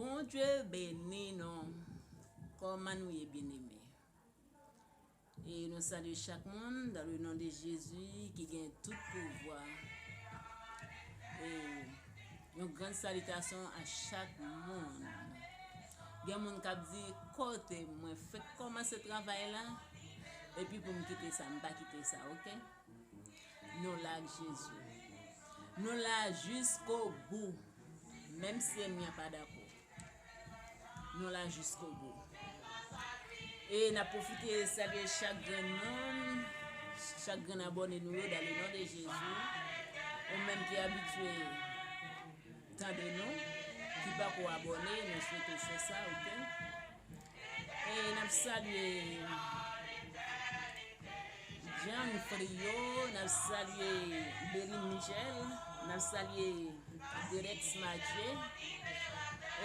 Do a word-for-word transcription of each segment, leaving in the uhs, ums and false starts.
Bondye beni nou. Kòman nou ye, byeneme? E nou salye chak moun dans le nom de Jésus ki gen tout pouvwa. E yon grann salitasyon a chak moun. Gen moun k ap di, "Kote mwen fèk kòmanse travay la, epi pou m kite sa, m pa kite sa, oke?" Nou la ak Jezi. Nou la jiskobou. Menm si ènmi an pa dakò. Nou la jiskobou. E n ap pwofite salye chak grenn moun, chak grenn abòne nou yo, dans le nom de Jésus. Ou menm ki abitye tande nou, ki pako abòne, nou swete w fè sa, oke? E n ap salye John Frio, n ap salye Berlin Michel, n ap salye Derex Mathieu,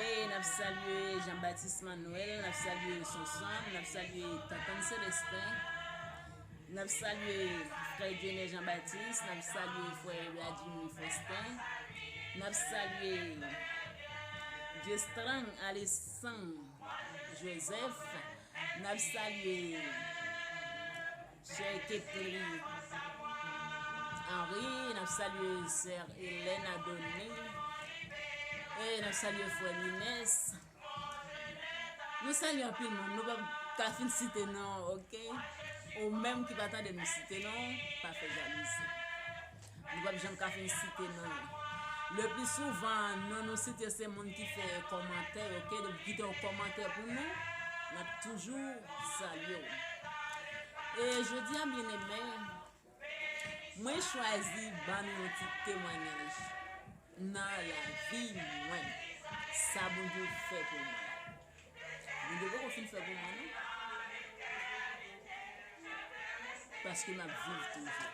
e n ap salye Jean Baptiste Manuel, n ap salye Sonson, n ap salye Tantann Celestin, n ap salye frè Dieunè Jean Baptiste, n ap salye frè Vladimir Faustin, n ap salye Gestrang Alexandre Joseph, n ap salye sè Ketri Henry, n ap salye sè Hélène Adonis, e n ap salye frè Lines. Nou salye anpil moun, nou p ap ka fin site non, oke? Ou menm ki pa tande nou site non, pa fè jalouzi. Nou p ap janm ka fin site non yo. Le pli souvan, non nou site se moun ki fè kòmantè, oke? Depi w kite yon kòmantè pou nou, n ap toujou salye w. E jodi a, byeneme, mwen chwazi ban nou yon ti temwanyaj nan lavi mwen. Sa Bondye fè pou mwen. Bondye poko fin fè pou mwen, non. Paske m ap viv toujou.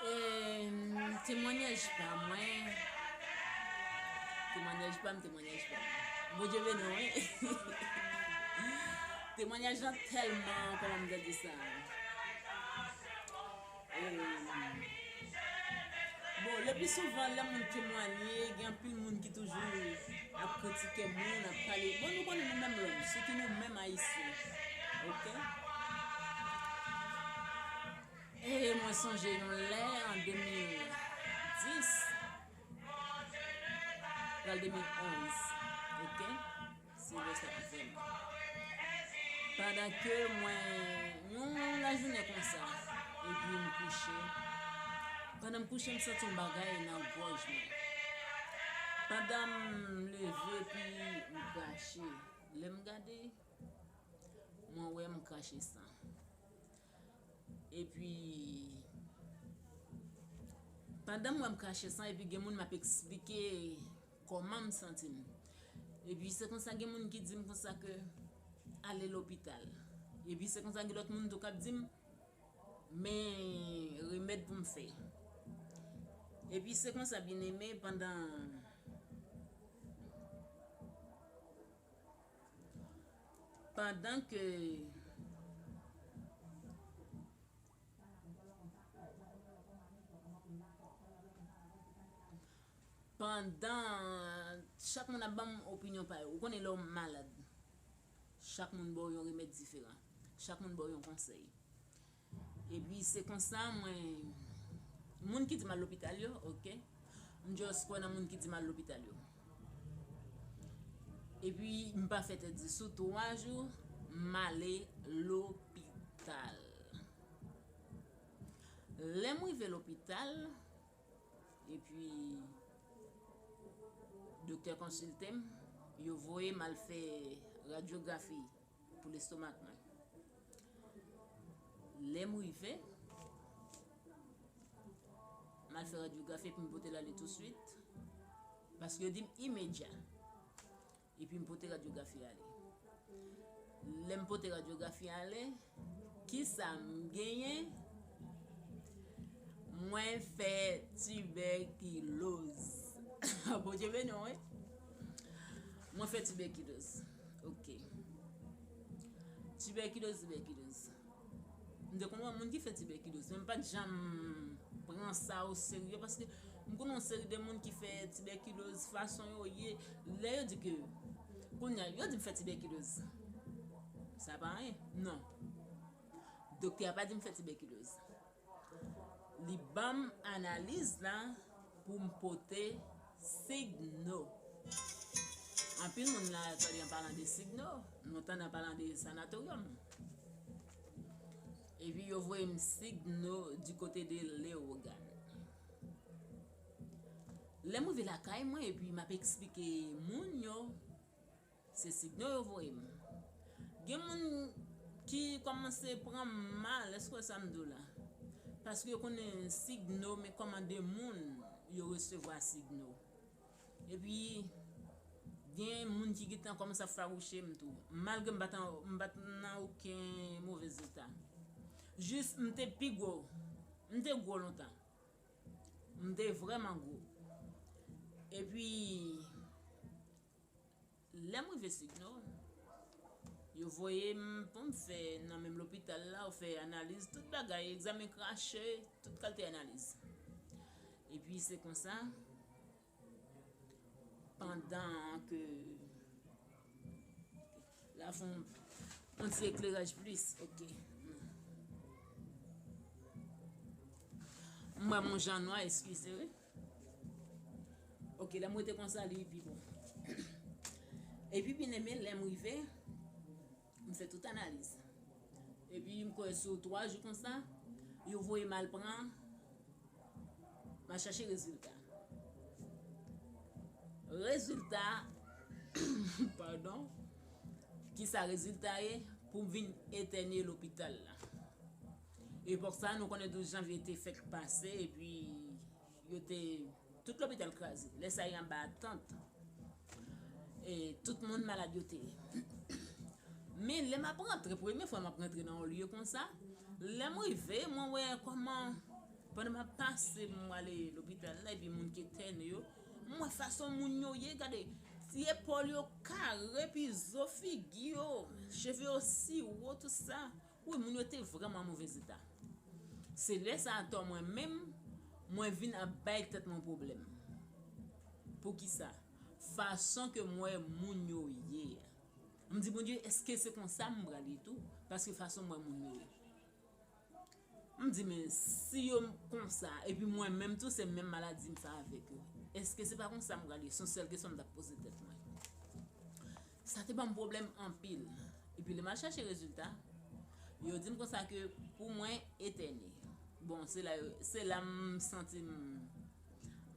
E, temwanyaj pa mwen. Temwanyaj pa m, temwanyaj pa m. Bondye beni w, wi. Temwanyaj lan tèlman, kòman m te di sa? E, bon, le pli souvan, lè moun temwanye, gen anpil moun ki toujou ap kritike moun, ap pale. Bon, nou konnen nou menm lòm, sitou nou menm Ayisyen. Oke? E mwen sonje yon lè, an de mil dis, pral de mil onz, oke? Silvester avè m. Pandan ke mwen, yon lajounen konsa, epi m kouche. Pandan m kouche, m santi yon bagay nan gòj mwen. Pandan m leve, epi m krache. Lè m gade, mwen wè m krache san. Epi, pandan m wè m krache san, epi gen moun m ap eksplike kòman m santi m. Epi se konsa gen moun ki di m konsa ke ale lopital. Epi se konsa gen lòt moun tou k ap di m, men remèd pou m fè. Epi se konsa, byeneme, pandan Pandan ke, pandan chak moun ap ban m opinyon pa yo. Ou konnen lè w malad, chak moun ba w yon remèd diferan. Chak moun ba w yon konsèy. Epi se konsa mwen, moun ki di m al lopital yo, oke. M just kwè nan moun ki di m al lopital yo. Epi m pa fè tèt di, sou twa jou, m ale lopital. Lè m rive lopital, epi doktè konsilte m, yo voye m al fè radyografi pou lestomak mwen. Lè m rive, m al fè radyografi epi m pote l ale touswit. Paske yo di m imedya. Epi m pote radyografi ale. Lè m pote radyografi ale, kisa m genyen? Mwen fè tibèkiloz. Bondye beni w, wi. Mwen fè tibèkiloz. Oke. Tibèkiloz, tibèkiloz. M te konn wè moun ki fè tibèkiloz, men m pa t janm pran sa o serye paske M konnen yon seri de moun ki fè tibèkiloz fason yo ye. Lè yo di ke, kounye a, yo di m fè tibèkiloz. Sa pa anyen. Non. Doktè a pa di m fè tibèkiloz. Li ban m analiz la pou m pote Signo. Anpil moun la tande an palan de Signo, nou tande an palan de sanatoryòm. Epi yo voye m Signo di kote de Leyogàn. Lè m rive lakay mwen epi m ap eksplike moun yo, se Signo yo voye m. Gen moun ki kòmanse pran m mal, èske w wè sa m di w la? Paske yo konnen Signo, men kòman de moun yo resevwa Signo. Epi, gen moun ki gentan kòmanse ap fawouche m tou. Malgre m pa t an, m pa t nan okenn movèz eta. Jis m te pi gwo. M te gwo lontan. M te vrèman gwo. Epi, lè m rive Signo, yo voye m pou m fè nan menm lopital la, ou fè analiz, tout bagay, egzamen krache, tout kalite analiz. Epi se konsa, pandan ke, la fè yon, yon ti ekleraj plis, ok. M wè m yon jan nwa, eskize, wi. Ok, lè m rete konsa, li pi bon. Epi, byeneme, lè m rive, m fè tout analiz. Epi, m kwè sou twa jou konsa, yo voye m al pran, m al chache rezilta. Rezilta, padon, kisa rezilta ye? Pou m vin entène lopital la. Epòk sa, nou konnen douz janvye te fèk pase, epi yo te, tout lopital kraze. Lè sa, y anba tant. E tout moun malad yo te ye. Men lè m ap rantre, premye fwa m ap rantre nan yon lye konsa, lè m rive, mwen wè kòman, pandan m ap pase, m ale lopital la, epi moun ki entène yo, m wè fason moun yo ye, gade, ti epòl yo kare, epi zo figi yo, cheve yo siwo, tout sa. Wi, moun yo te vrèman an movèz eta. Se lè sa a atò mwen menm, mwen vin ap bay tèt mwen pwoblèm. Poukisa? Fason ke m wè moun yo ye a. M di, Bondye, èske se konsa m pral ye tou? Paske fason m wè moun yo ye. M di, men si yo konsa, epi mwen menm tou, se menm maladi m fè avèk yo, èske se pa konsa m pral ye? Se yon sèl kesyon m t ap poze tèt mwen. Sa te ban m pwoblèm anpil. Epi lè m al chache rezilta, yo di m konsa ke pou mwen entène. Bon, se la yo, se la m santi m,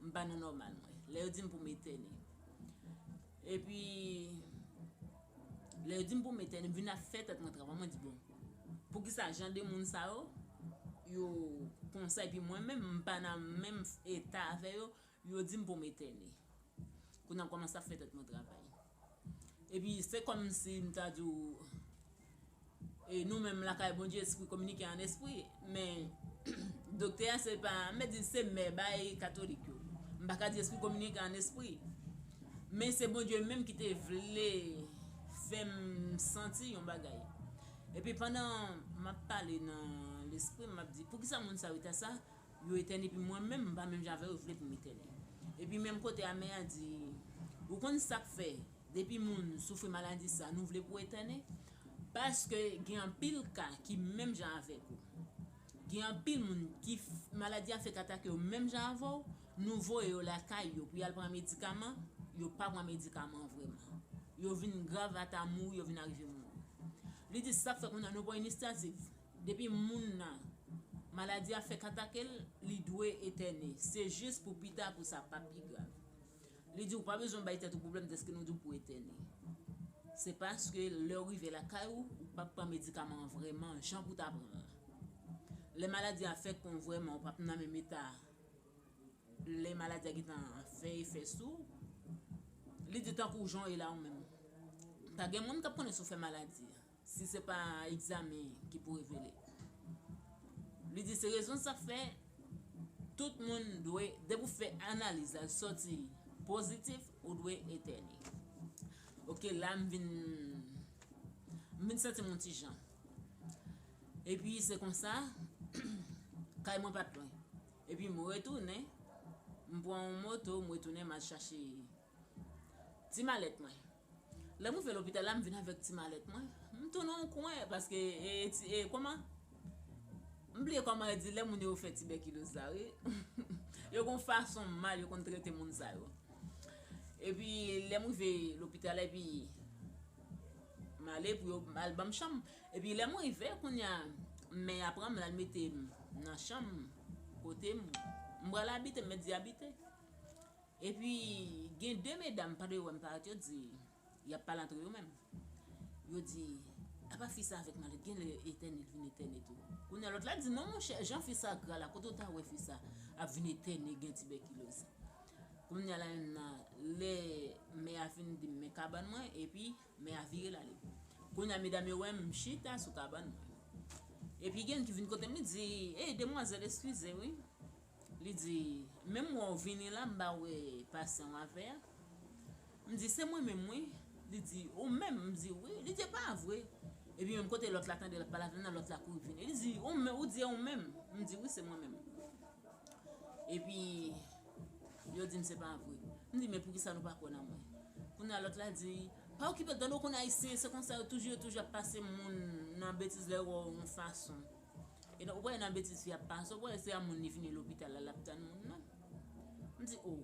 m pa nan nòmal mwen. Lè yo di m pou m entène. Epi, lè yo di m pou m entène, m vin ap fè tèt mwen travay. Mwen di, bon, poukisa jan de moun sa yo, yo konsa, epi mwen menm, m pa nan menm eta avè yo, yo di m pou m entène. Kounye a m kòmanse ap fè tèt mwen travay. Epi se kòmsi m ta di w, e nou menm lakay Bondye, espri kominike an espri. Men, doktè a se pa, m di se mè bay katolik yo. M pa ka di espri kominike an espri. Men se Bondye menm ki te vle fè m santi yon bagay. Epi pandan m ap pale nan lespri m, m ap di, poukisa moun sa yo ta sa? Yo etène, epi mwen menm, m pa menm jan avè yo, yo vle pou m etène. Epi menm kote a, mè a di, ou konn sa k fè, depi moun soufri maladi sa, nou vle pou etène? Paske gen anpil ka ki menm jan avèk ou. Gen anpil moun ki f-, maladi a fèk atake yo menm jan avè w, nou voye yo lakay yo pou y al pran medikaman, yo pa pran medikaman an vrèman. Yo vin grav ata mouri, yo vin arive mouri. Li di sa k fè kounye a nou pran inisyativ. Depi moun nan, maladi a fèk atake l, li dwe etène. Se jis pou pita, pou sa pa pi grav. Li di, ou pa bezwen bay tèt ou pwoblèm dèske nou di w pou etène. Se paske lè w rive lakay ou, ou p ap pran medikaman an vrèman, jan pou w ta pran l. Lè maladi a fèk pran w vrèman, ou p ap nan menm eta lè maladi a gentan fè efè sou ou. Li di tankou w jan w ye la ou menm. Pa gen moun k ap konnen si w fè maladi a, si se pa egzamen ki pou revele. Li di se rezon sa k fè tout moun dwe, depi w fè analiz la, l sòti pozitif, ou dwe etène. Ok, la m vin, m vin santi m yon ti jan. Epi se konsa, kay mwen pa t lwen. Epi m retounen, M pran yon moto, m retounen, m al chache ti malèt mwen. Lè m rive lopital la, m vin avèk ti malèt mwen. M tounen yon kwen, paske, e, ti, e, kòman? M bliye kòman yo di lè moun yo fè tibèkiloz la, wi. Yo gon fason mal yo konn trete moun sa yo. Epi, lè m rive lopital, epi, m ale pou yo al ban m chanm. Epi, lè m rive, kounye a, mè a pran m, l al mete m nan chanm kote m, m pral abite, m mèt di abite. Epi, gen de medam, pandan yo wè m parèt, yo di, y ap pale antre yo menm. Yo di, apa fi sa avèk malèt, genlè etène, l vin etène tou. Kounye a, lòt la di, non, monchè, jan fi sa gra la, kote w ta wè fi sa ap vin etène, gen tibèkiloz? Kounye a la menm nan, lè mè a fin di m men kabann mwen, epi mè a vire l ale. Kounye a, medam yo wè m chita sou kabann mwen. Epi gen ki vin kote m, li di, "Ey, demwazèl, eskize, wi." Li di, "Menm wè w vini la, m pa wè pasyan w avè a." M di, "Se mwen menm, wi." Li di, "Ou menm?" M di, "Wi." Li di, "E pa vre." Epi menm kote lòt la tande l ap pale avè m nan, lòt la kouri vini. Li di, "Ou menm, ou di e ou menm?" M di, "Wi, se mwen menm." Epi, yo di m se pa vre. M di, "Men poukisa nou pa kwè nan mwen?" Kounye a lòt la di, "Pa okipe l, tande w konn Ayisyen, se konsa yo toujou, yo toujou ap pase moun nan betiz lè yo wè w yon fason." E nan, ou pa wè nan betiz fi ap pase, ou pa wè se a moun li vini lopital la, l ap tann moun nan. M di, "O,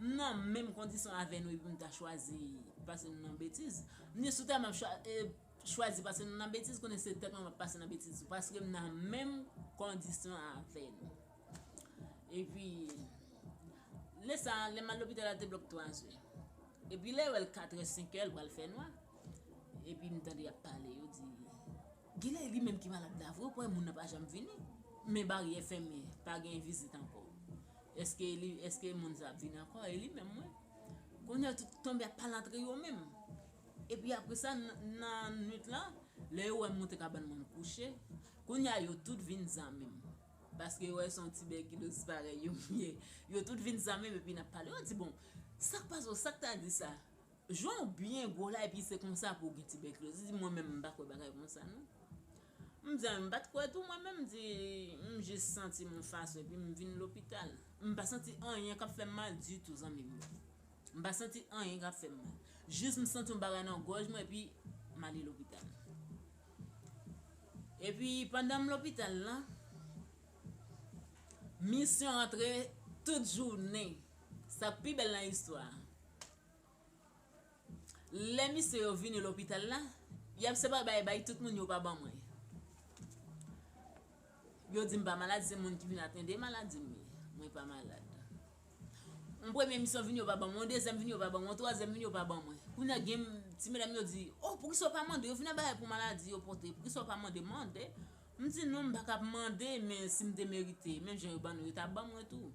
m nan menm kondisyon avè nou epi m ta chwazi pase nou nan betiz." M di, "Si w ta m ap chwa-, e, chwazi pase nou nan betiz, konnen se tèt mwen m ap pase nan betiz, paske m nan menm kondisyon avè nou." Epi, lè sa, lè m al lopital la te blòk twa zè. Epi lè yo wè l kat è, senk è, l pral fè nwa. Epi m tande y ap pale, yo di, "Genlè e li menm ki malad la vre, ou pa wè moun nan pa janm vini. Men baryè fèmen, pa gen vizit ankò. Èske li, èske moun sa ap vini ankò? E li menm, mwen." Kounye a, tout tonbe ap pale antre yo menm. Epi apre sa, n-, nan nwit lan, lè yo wè m monte kabann mwen, m kouche. Kounye a, yo tout vin zanmi m. Paske yo wè se yon tibèkiloz parèy yo m ye. Yo tout vin zanmi m epi n ap pale. Yo di, "Bon, sa k pase w? Sa k ta di sa? Jan w byen gwo la epi se konsa pou w gen tibèkiloz?" Li di, "Mwen menm, m pa kwè bagay konsa, non." M di, "A, m pa t kwè tou, mwen menm." M di, "M jis santi m yon fason epi m vin lopital. M pa santi anyen k ap fè m mal ditou, zanmi m yo." M pa santi anyen k ap fè m mal. Jis m santi yon bagay nan gòj mwen, epi m ale lopital. Epi pandan m lopital la, misyon antre tout jounen. Sa k pi bèl nan istwa a. Lè misyon yo vini lopital la, y ap separe bay, bay tout moun yo pa ban mwen. Yo di m pa malad, se moun ki vin atende maladi m ye. Mwen pa malad. Yon premye misyon vini, yo pa ban mwen. Yon dezyèm vini, yo pa ban mwen. Yon twazyèm vini, yo pa ban mwen. Kounye a, gen ti medam yo di, "O, poukisa w pa mande?" Yo vin ak bagay pou maladi yo pote. "Poukisa w pa mande?" Mande. M di, "Non, m pa ka ap mande, men si m te merite, menm jan yo ban nou, yo t ap ban mwen tou."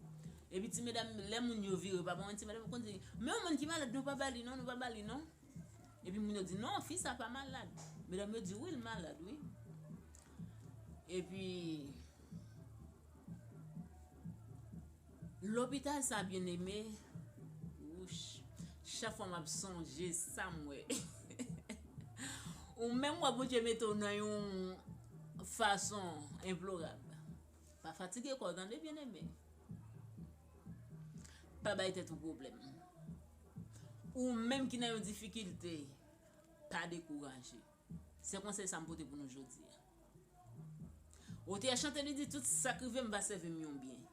Epi ti medam, lè moun yo vire, yo pa ban mwen, ti medam yo konn di, "Men yon moun ki malad, nou pa ba li non, nou pa ba li non." Epi moun yo di, "Non, fi sa pa malad." Medam yo di, "Wi, l malad, wi." Epi, lopital sa, byeneme, wouch, chak fwa m ap sonje sa m wè. Ou menm wè Bondye mete w nan yon fason enplorab. Pa fatige kò w, tande, byeneme. Pa bay tèt ou pwoblèm. Ou menm ki nan yon difikilte, pa dekouraje. Se konsèy sa m pote pou nou jodi a. Otè a chante, li di, "Tout sa k rive m va sèvi m yon byen."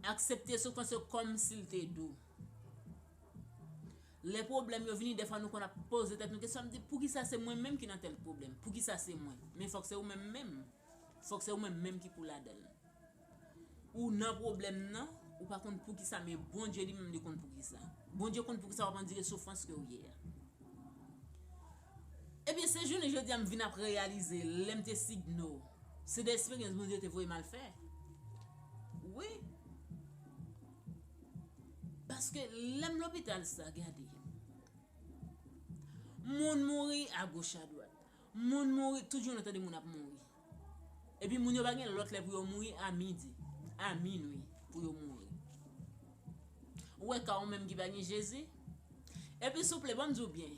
Aksepte soufrans yo kòmsi l te dou. Lè pwoblèm yo vini, dèfwa nou konn ap poze tèt nou kesyon, ap di, "Poukisa se mwen menm ki nan tèl pwoblèm? Poukisa se mwen?" Men fòk se ou menm menm. Fòk se ou menm menm ki pou ladan l. Ou nan pwoblèm nan, ou pa konn poukisa, men Bondye li menm li konn poukisa. Bondye konn poukisa w ap andire soufrans ke w ye a. Ebyen, se jounen jodi a m vin ap reyalize, lè m te Signo, se de eksperyans Bondye te voye m al fè. Wi. Paske lè m lopital sa, gade. Moun mouri agoch adwat. Moun mouri, tout jounen w tande moun ap mouri. Epi moun yo pa gen lòt lè pou yo mouri, a midi, a minwi pou yo mouri. Ou wè ka ou menm ki pa gen Jezi? Epi souple, ban m di w byen,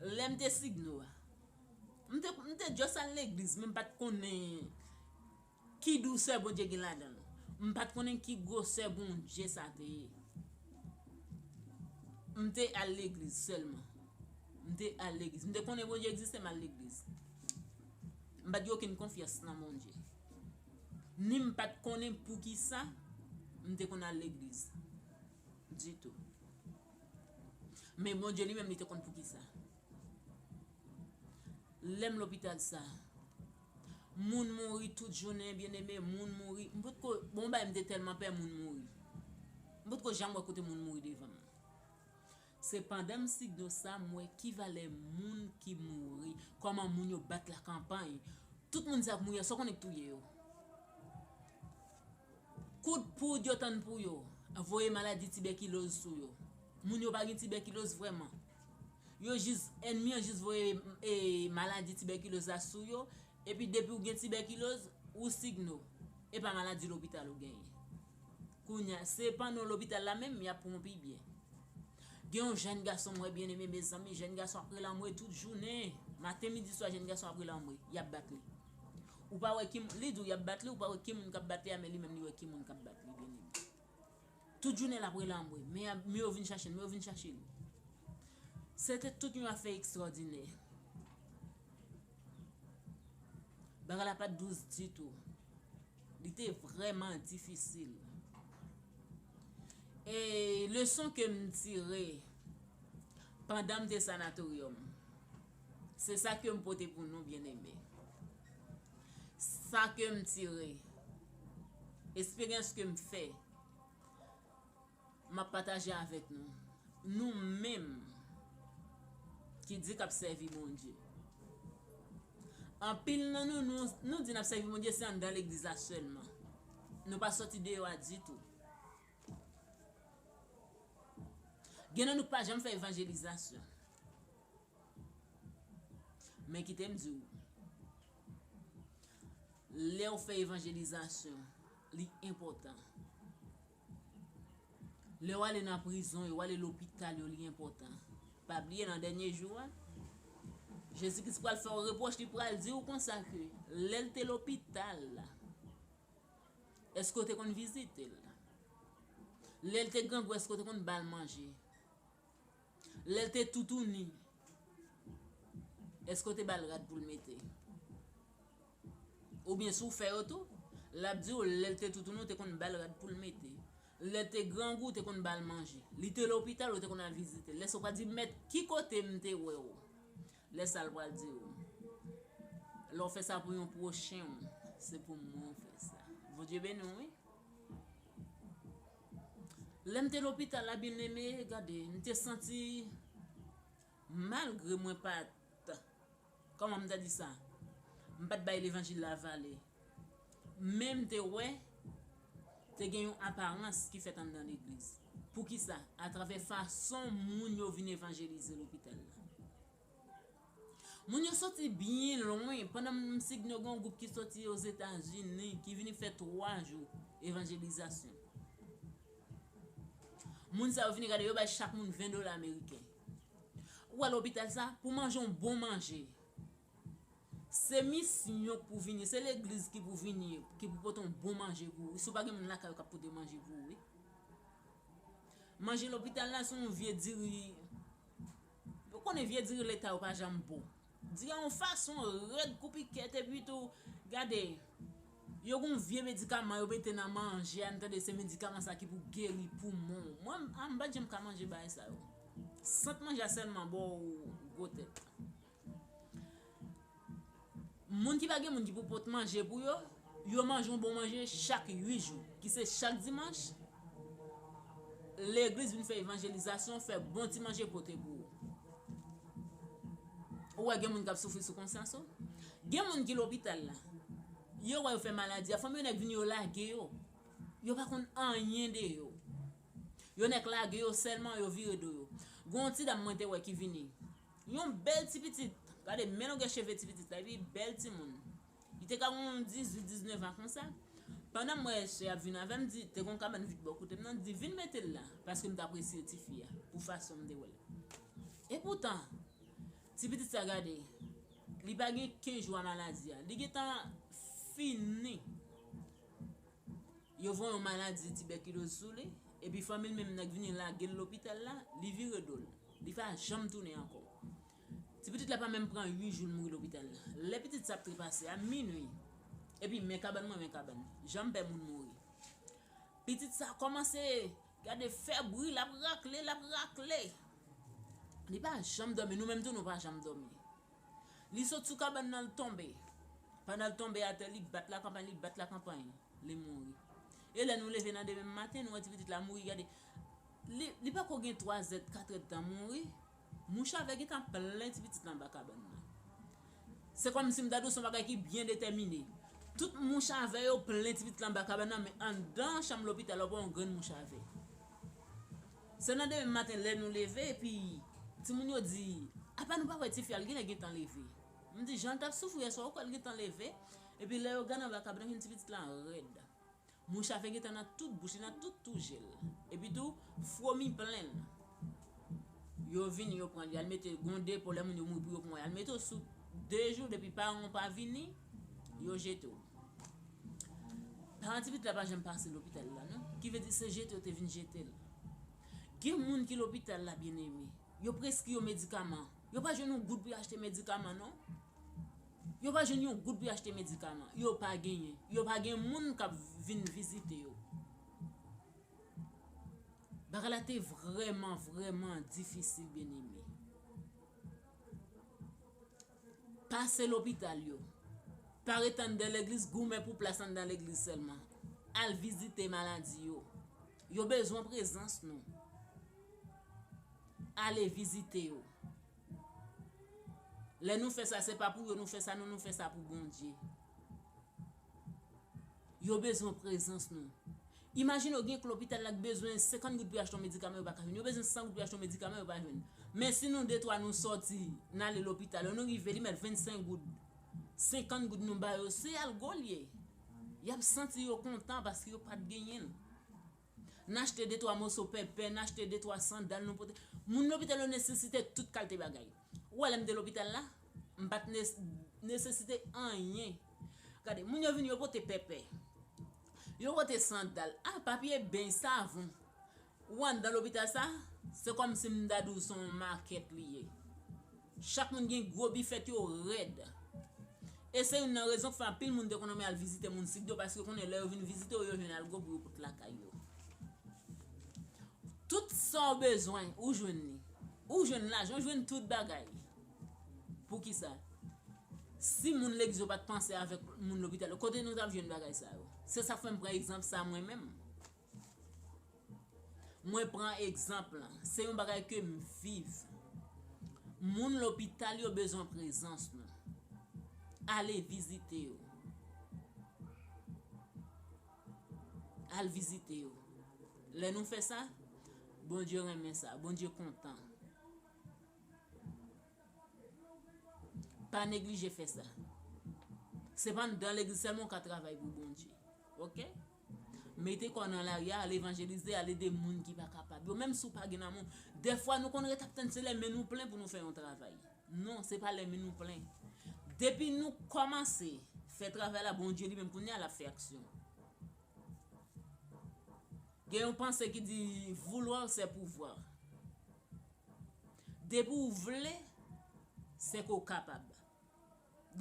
lè m te Signo a, m te, m te just al legliz, men m pa t konnen ki dousè Bondye gen ladan l. M pa t konnen ki gwosè Bondye sa te ye. M te al legliz sèlman. M te al legliz. M te konnen Bondye egziste, m al legliz. M pa t gen okenn konfyans nan Bondye. Ni m pa t konnen poukisa m te konn al legliz. Ditou. Men Bondye li menm, li te konn poukisa. Lè m lopital sa, moun mouri tout jounen, byeneme, moun mouri. M potko, bon, bagay, m te tèlman pè moun mouri. M potko janm wè kote moun mouri devan m. Se pandan m signo sa, m wè ki valè moun ki mouri, kòman moun yo bat lakanpay. Tout moun sa k mouri an, sa w konnen k touye yo? Kout poud yo tann pou yo voye maladi tibèkiloz sou yo. Moun yo pa gen tibèkiloz vrèman. Yo jis, ènmi an jis voye, e, maladi tibèkiloz la sou yo. Epi depi w gen tibèkiloz, ou signo. E pa maladi lopital ou genyen. Kounye a, se pandan w lopital la menm, y ap pran w pi byen. Gen yon jèn gason m wè, byeneme, mezanmi, jèn gason ap rele anmwe tout jounen. Maten, midi, swa, jèn gason ap rele anmwe. Y ap bat li. Ou pa wè ki moun, li di w y ap bat li, ou pa wè ki moun k ap bat li a, men li menm li wè ki moun k ap bat li, byeneme. Tout jounen l ap rele anmwe. Men, men yo vin chache l, men yo vin chache l. Se te tout yon afè ekstwòdinè. Bagay la pa t dous ditou. Li te vrèman difisil. E leson ke m tire pandan m te sanatoryòm, se sa ke m pote pou nou, byeneme. Sa ke m tire, esperyans ke m fè, m ap pataje avèk nou. Nou menm ki di k ap sèvi Bondye. Anpil nan nou, nou, nou di n ap sèvi Bondye, se anndan legliz la sèlman. Nou pa sòti deyò a ditou. Gen nan nou k pa janm fè evanjelizasyon. Men kite m di w, lè w fè evanjelizasyon, li enpòtan. Lè w ale nan prizon yo, w ale lopital yo, li enpòtan. Pa bliye nan dènye jou a, Jezi Kris pral fè w repwòch, li pral di w konsa ke lè l te lopital la, èske w te konn vizite l? Lè l te grangou, èske w te konn ba l manje? Lè l te toutouni, èske w te ba l rad pou l mete? Oubyen si w fè yo tou, l ap di w lè l te toutouni, w te konn ba l rad pou l mete. Lè l te grangou, w te konn ba l manje. Li te lopital, ou te konn al vizite l. Lè sa w pral di, "Mèt, ki kote m te wè w?" Lè sa l pral di w, "Lè w fè sa pou yon pwochen w, se pou mwen w fè sa." Bondye beni w, wi. Lè m te lopital la, byeneme, gade, m te santi, malgre mwen pa t, kòman m ta di sa, m pa t bay levanjil la valè. Men m te wè, te gen yon aparans ki fèt anndan legliz. Poukisa? Atravè fason moun yo vin evanjelize lopital la. Moun yo soti byen lwen. Pandan m sign yo, gen yon gwoup ki soti Ozetazini, ki vini fè twa jou evanjelizasyon. Moun sa yo vini gade, yo bay chak moun ven dola ameriken. Ou al lopital sa, pou manje yon bon manje, se misyon k pou vini, se legliz ki pou vini, ki pou pote yon bon manje pou ou. Si w pa gen moun lakay ou k ap pote manje pou ou, wi. Manje lopital la, se yon vye diri. Ou konnen vye diri leta yo pa janm bon. Diri a yon fason rèd kou pikèt, epi tou, gade, yo gon vye medikaman yo mete nan manje a, n tande se medikaman sa ki pou geri poumon. Mwen, m, a, m pa t janm ka manje bagay sa yo. Sant manje a sèlman ba w gwo tèt. Moun ki pa gen moun ki pou pot manje pou yo, yo manje yon bon manje chak uit jou, ki se chak dimanch, legliz vin fè evanjelizasyon, fè bon ti manje pote pou ou. Ou wè gen moun k ap soufri sou konsyans ou. Gen moun ki lopital la. Yo wè yo fè maladi a, fanmi yo nèk vini yo lage yo. Yo pa konn anyen de yo. Yo nèk lage yo sèlman, yo vire do yo. Gen yon ti dam mwen te wè ki vini. Yon bèl ti pitit. Gade, men longè cheve ti pitit la, epi bèl timoun. Li te ka gen yon dizuit, diznèf an konsa. Pandan m wè sè ap vin avè m, di, te gen yon kabann vit bò kote m nan, di, "Vin mete l la," paske m t apresye tifi a, pou fason m te wè l. Epoutan, ti pitit sa gade, li pa gen kenz jou a maladi a. Li gentan fini. Yo voye yon maladi tibèkiloz sou li, epi fanmi l menm nan k vini lage l lopital la, li vire do l. Li pa janm tounen ankò. Ti pitit la pa menm pran uit jou l mouri lopital la. Lè pitit sa ap trepase a minwi, epi men kabann mwen, men kabann. Jan m pè moun mouri. Pitit sa kòmanse gade fè bri, l ap rakle, l ap rakle. Li pa janm dòmi, nou menm tou nou pa janm dòmi. Li sot sou kabann nan, l tonbe. Pandan l tonbe atè, li bat lakanpay, li bat lakanpay. Li mouri. E lè nou leve nan demen maten, nou wè ti pitit la mouri, gade. Li, li pako gen twa zèd, kat èdtan mouri. Mouch a vè gentan plen ti pitit la anba kabann nan. Se kòmsi m ta di w se yon bagay ki byen detèmine. Tout mouch a vè yo plen ti pitit la anba kabann nan, men anndan chanm lopital la, w pa wè yon grenn mouch a vè. Se nan demen maten lè nou leve, epi timoun yo di, "Apa nou pa wè tifi a, l genlè gentan leve." M di, "Jan l t ap soufri yèswa, ou kwè l gentan leve?" Epi lè yo gade anba kabann nan, jwenn ti pitit la rèd. Mouch a vè gentan nan tout bouch li, nan tout tou je l. Epi tou, fwomi plen l. Yo vini, yo pran l, y al mete, gon depo, lè moun yo mouri pou yo pran, y al mete w sou de jou, depi paran w pa vini, yo jete w. Paran ti pitit la pa janm pase lopital la, non. Ki vle di se jete yo te vin jete l. Gen moun ki lopital la, byeneme. Yo preskri yo medikaman. Yo pa jwenn yon goud pou yo achte medikaman, non. Yo pa jwenn yon goud pou yo achte medikaman. Yo pa genyen. Yo pa gen moun k ap vin vizite yo. Bagay la te vrèman, vrèman difisil, byeneme. Pase lopital yo. Pa ret anndan legliz, goumen pou plas anndan legliz sèlman. Al vizite maladi yo. Yo bezwen prezans nou. Ale vizite yo. Lè nou fè sa, se pa pou yo nou fè sa, non, nou fè sa pou Bondye. Yo bezwen prezans nou. Imajine w gen k lopital la k bezwen senkant goud pou y achte yon medikaman, yo pa ka jwenn. Yo bezwen san goud pou y achte yon medikaman, yo pa jwenn. Men si nou de twa nou sòti, n ale lopital, lè nou rive, li mèt vennsenk goud, senkant goud nou ba yo, se algò l ye. Y ap santi yo kontan paske yo pa t genyen l. N achte de twa moso pèpè, n achte de twa sandal, nou pote. Moun lopital yo nesesite tout kalite bagay. Ou wè lè m te lopital la, m pa t nes-, nesesite anyen. Gade, moun yo vini, yo pote pèpè. Yo pote sandal. A, papye beny, savon. Ou anndan lopital sa, se kòmsi m ta di w se yon makèt li ye. Chak moun gen gwo bifèt yo rèd. E se youn nan rezon k fè anpil moun te konn renmen al vizite moun Sigdo, paske yo konnen lè yo vin vizite w, yo jwenn algò pou yo pote lakay yo. Tout sa w bezwen, ou jwenn li. Ou jwenn lajan, ou jwenn tout bagay. Poukisa? Si moun legliz yo pa t panse avèk moun lopital yo, kote nou t ap jwenn bagay sa yo? Se sa k fè m pran egzanp sa mwen menm. Mwen pran egzanp lan. Se yon bagay ke m viv. Moun lopital yo bezwen prezans nou. Ale vizite yo. Al vizite yo. Lè nou fè sa, Bondye renmen sa. Bondye kontan. Pa neglije fè sa. Se pa anndan legliz sèlman w ka travay pou Bondye. Oke? Mete kò w nan lari a, al evanjelize, al ede moun ki pa kapab yo. Menm si w pa gen nan men w, dèfwa nou konn ret ap tann se lè men nou plen pou nou fè yon travay. Non, se pa lè men nou plen. Depi nou kòmanse fè travay la, Bondye li menm kounye a l ap fè aksyon. Gen yon panse ki di, vouloir c'est pouvoir. Depi w vle, se ke w kapab.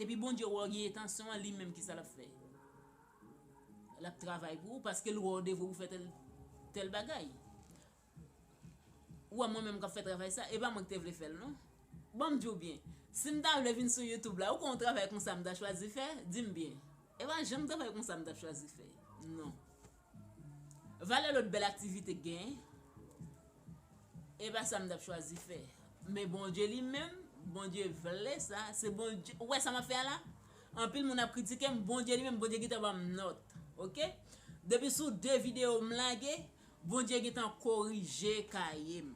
Depi Bondye wè w gen entansyon an, li menm ki sa l ap fè? L ap travay pou ou, paske l wè w devwe pou fè tèl, tèl bagay. Ou wè mwen menm k ap fè travay sa, e pa mwen ki te vle fè l, non. Ban m di w byen, si m ta vle vin sou YouTube la, ou konn yon travay konsa m ta chwazi fè? Di m byen. E pa janm travay konsa m t ap chwazi fè. Non. Valè lòt bèl aktivite k genyen, e pa sa m t ap chwazi fè. Men Bondye li menm, Bondye vle sa, se Bondye. Ou wè sa m ap fè a la? Anpil moun ap kritike m, Bondye li menm, Bondye gentan ban m nòt. Oke? Depi sou de videyo m lage, Bondye gentan korije kaye m.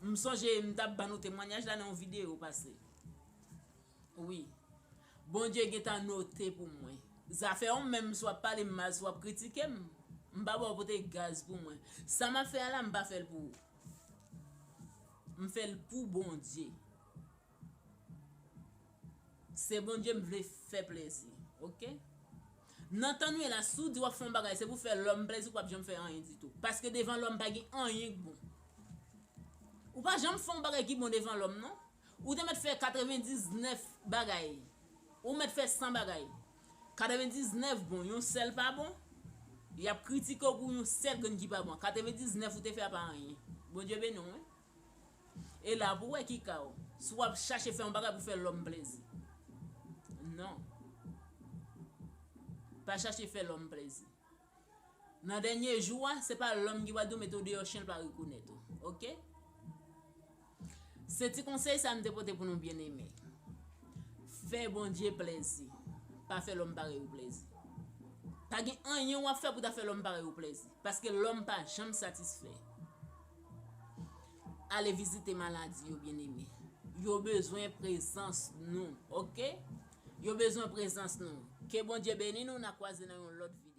M sonje m t ap ban nou temwayaj la nan yon videyo pase. Wi. Bondye gentan note pou mwen. Zafè w menm, si w ap pale m mal, si w ap kritike m, m pa ba w pote gaz pou mwen. Sa m ap fè a la, m pa fè l pou ou. M fè l pou Bondye. Se Bondye m vle fè plezi, oke? Nan tan nou ye la, si w di w ap fè yon bagay, se pou fè lòm plezi, ou p ap janm fè anyen ditou. Paske devan lòm pa gen anyen k bon. Ou pa janm fè yon bagay ki bon devan lòm, non. Ou te mèt fè katrevendiznèf bagay. Ou mèt fè san bagay. Katrevendiznèf bon, yon sèl pa bon. Y ap kritike w pou yon sèl grenn ki pa bon. Katrevendiznèf ou te fè a pa anyen. Bondye beni w, wi. E la pou wè ki ka w. Si w ap chache fè yon bagay pou fè lòm plezi. Non. Pa chache fè lòm plezi. Nan dènye jou a, se pa lòm ki pral di w mete w deyò, chen pa rekonèt ou. Oke? Se ti konsèy sa m te pote pou nou, byeneme. Fè Bondye plezi. Pa fè lòm parèy ou plezi. Pa gen anyen w ap fè pou ta fè lòm parèy ou plezi. Paske lòm pa janm satisfè. Ale vizite maladi yo, byeneme. Yo bezwen prezans nou, oke? Yo bezwen prezans nou. Ke Bondye beni nou, n a kwaze nan yon lòt videyo.